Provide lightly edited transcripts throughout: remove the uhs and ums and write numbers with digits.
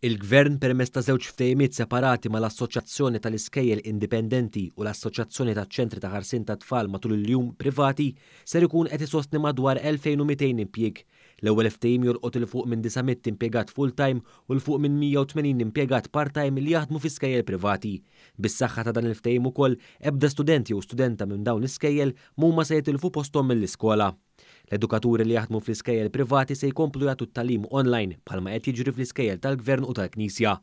Il-Gvern, permezz ta' żewġ ftehimiet separati mal-Assoċjazzjoni tal-Iskejjel Indipendenti u l-Assoċjazzjoni taċ-Ċentri ta' Ħarsien tat-Tfal Matul il-Jum Privati, ser ikun qed isostni madwar 2,200 impjieg. L-ewwel ftehim jolqot 'il fuq minn 900 impjegat full-time u 'l fuq minn 180 impjegat part-time li jaħdmu fi skejjel privati. Bis-saħħa ta' dan il-ftehim ukoll, ebda student jew studenta minn dawn l-iskejjel m'huma se jitilfu posthom mill-iskola. L-edukaturi li jaħdmu fl-iskejjel privati se jkomplu jagħtu t-tagħlim online bħalma qed jiġri fl-iskejjel tal-Gvern u tal-Knisja.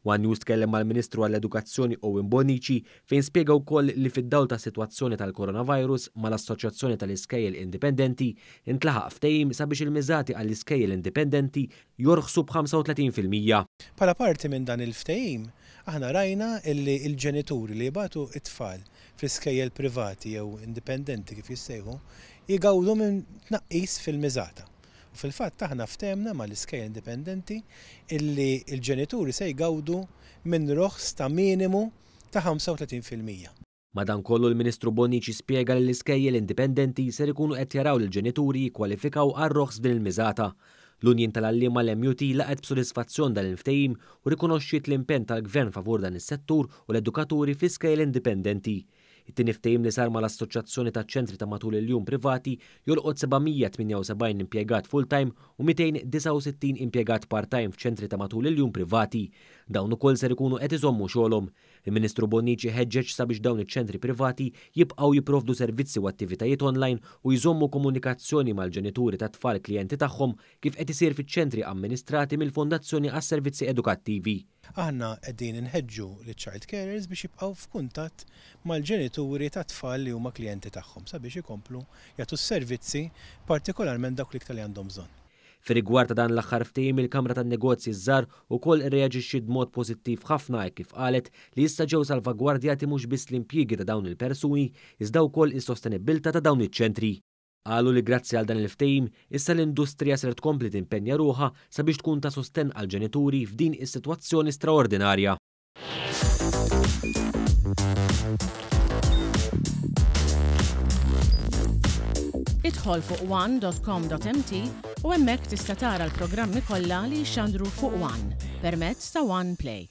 One News tkellem mal-Ministru għall-Edukazzjoni Owen Bonnici fejn spjega wkoll li fid-dawl tas-sitwazzjoni tal-coronavirus mal-Assoċjazzjoni tal-Iskejjel Indipendenti ntlaħaq ftehim sabiex il-miżati għall-iskejjel indipendenti jorħsu b'35%. Bħala parti minn dan il-ftehim, aħna rajna illi l-ġenituri li jibagħtu t-tfal fl-iskejjel privati jew indipendenti kif jissejħu, jgawdu minn tnaqqis fil-miżata. U fil-fatt aħna ftehemna mal-iskejjel indipendenti illi l-ġenituri se jgawdu minn roħs ta' minimu ta' 35%. Madankollu l-Ministru Bonnici spjega li l-iskejjel indipendenti ser ikunu qed jaraw lill-ġenituri jikkwalifikaw għar-roħs f'din il-miżata. L-Unjin tal-Għalliema l-MUT laqgħet b'sodisfazzjon dan il-ftehim u rikonoxxiet l-impenn tal-Gvern favur dan is-settur u l-edukaturi fl-iskejjel indipendenti. It-tieni ftehim li sar mal-Assoċjazzjoni taċ-Ċentri ta' Matul il-Jum Privati jolqot 778 impjegat full-time u 269 impjegat part-time f'ċentri ta' matul il-jum privati. Dawn ukoll ser ikunu qed iżommu xogħolhom. Il-Ministru Bonnici ħeġġeġ sabiex dawn iċ-ċentri privati jibqgħu jipprovdu servizzi u attivitajiet online u jżommu komunikazzjoni mal-ġenituri tat-tfal klijenti tagħhom kif qed isir fiċ-ċentri amministrati mill-Fondazzjoni għas-Servizzi Edukattivi. Aħna qegħdin inħeġġu liċ-child carers biex jibqgħu f'kuntatt mal-ġenituri tat-tfal li huma klijenti tagħhom sabiex ikomplu jagħtu s-servizzi partikolarment dawk l-iktar li għandhom bżonn. Fir-rigward ta' dan l-aħħar ftehim il-Kamra tan-Negozji ż-Żgħar ukoll irreaġixxiet b'mod pożittiv ħafna hekk kif qalet li issa ġew salvagwardjati mhux biss l-impjiegi ta' dawn il-persuni iżda wkoll is-sostenibbiltà ta' dawn iċ-ċentri. Qalu li grazzi għal dan il-ftehim, issa l-industrija ser tkompli timpenja ruħha sabiex tkun ta' sostenn għall-ġenituri f'din is-sitwazzjoni straordinarja. Idħol fuq one.com.mt u hemmhekk tista' tara l-programmi kollha li jixxandru fuq One permezz ta' One Play.